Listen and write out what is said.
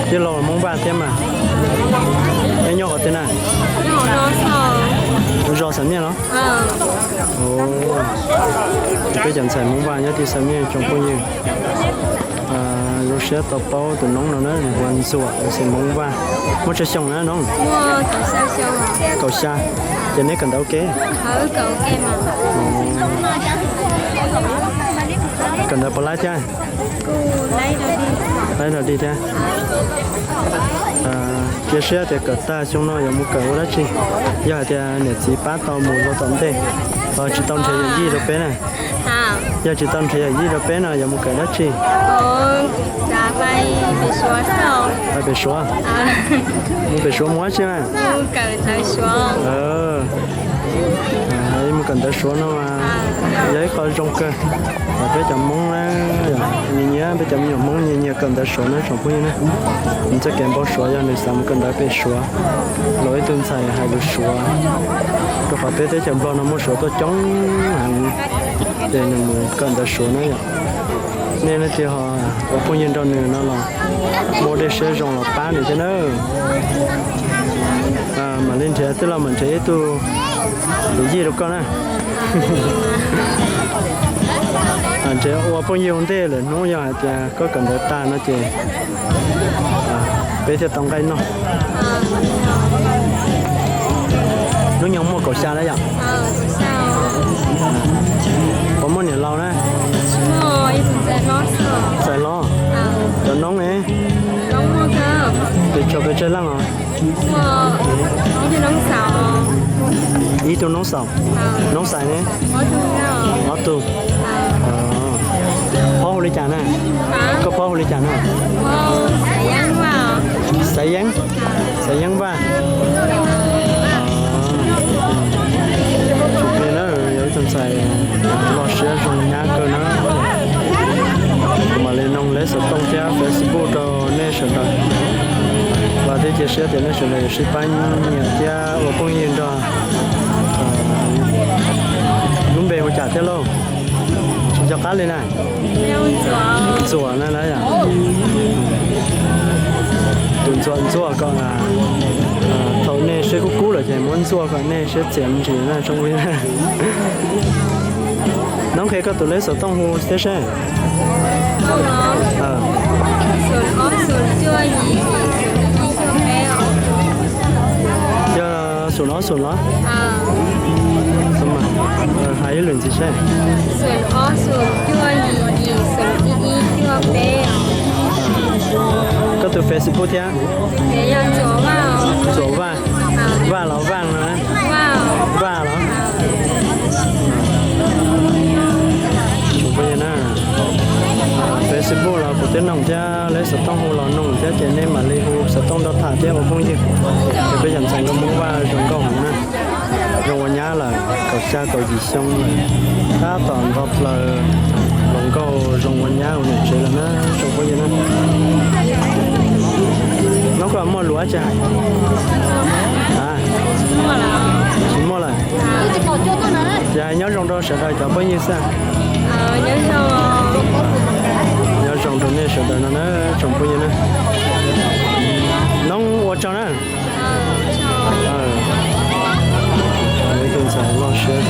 Tij laug Hmoob Vaj thiab mas. Peb nyob qhov twg na? Zos Xam Niaj los? Peb cov ntxhais Hmoob Vaj nyob tim Xam Niaj tsoom phooj ywg. Zoo siab tau paub tus noob no na, nws hu ua Ntxuam, xeem Hmoob Vaj. Muaj tsawg xyoo na noob? Kaum xya. Ces neb kawm ntawv ua ke? Kawm ntawv puas laib thiab? Laib dog dig thiab. Cia siab tias kawm tag xyoo no yuav mus kawm ua dab tsi? Yog hais tias niam txiv pab tau mus rau tom ntej, tsis tau nrhiav yawm yij rau peb na? Yog tsis tau nrhiav yawm yij rau peb no yuav mus kawm dab tsi? Pais pem Suav. Mus pem Suav mus dab tsi na? Mus kawm ntawv Suav no mas yog ib qho zoo kawg. Peb cov Hmoob na, nyias nyias peb cov me nyuam Hmoob nyias nyias kawm ntawv Suav na tsoom phooj ywg na. Nws txoj kev npau suav yog nws xav mus kawm ntawv pem Suav, los ib tug ntxhais hais lus Suav, rau qhov peb teb chaws Nplog no muaj Suav tuaj coob heev, ces nws mus kawm ntawv Suav na yom. Nej leej twg ho ua phooj ywg nrog nws no los muaj dej siab zoo los pab nws thiab nawb. Mam li nrhiav, tij laug mam nrhiav ib tug yawm yij rau koj na. Nrhiav ua phooj ywg ua ntej lawm, hnub yog hais tias koj kawm ntawv tag no ces peb thiaj tau nqaij noj. Hnub nyoog muaj kaum xya lawm yom? Puas muaj niam laus na? Ntxhais hlob. Cov noob ne? Pes tsawg, pes tsawg leej os? Ib tug noob xaus. Noob xais ne? Ob tug. Phob hu li cas na? Koj phob hu li cas na? Xaiv Yeeb. Xaiv Yeeb Vaj. Tsis plig na, yog ib tug ntxhais loj siab zoo nyab kawg na. Kuv mam li noog leb xov tooj thiab Facebook rau nej sawv daws. Vam thiab cia siab tias nej sawv daws yuav sib pab nyiam thiab ua phooj ywg nrog. Lub npe hu cas thiab lauj? Tsis nco qab li na. Ntxuam na. Tus Ntxuam, Ntxuam kom thaum nej siab kub kub lawm ces muab Ntxuam kom nej siab txias ntsis na tsoom phooj ywg. Noob, qhia koj tus leb xov tooj hu thiab seb. Yog xoom los xoom los? Hais ib lwm ntxiv seb. Koj tus Facebook thiab? Ntxuam Vaj. Vaj los Vaj no? Vaj los? Facebook los kuv twb noog thiab, leb xov tooj hu los noog thiab ces nej mam li hu xov tooj nrog tham thiab ua phooj ywg. Ces peb cov ntxhais nkauj Hmoob Vaj zoo nkauj heev na. Zoo ua nyab lawm, kaum xya kaum yim xyoo lawm, tab tom nto plaws hluas nkauj zoo ua nyab ua niam tsev lawm na tsoom phooj ywg na. Noob, koj muaj lus dab tsi hais? Tsis muaj lawm. Ces hais nyob zoo rau sawv daws cov phooj ywg xwb. Nyob zoo rau nej sawv daws no na tsoom phooj ywg na. Noob, ua tsaug na. Ib tug ntxhais loj siab.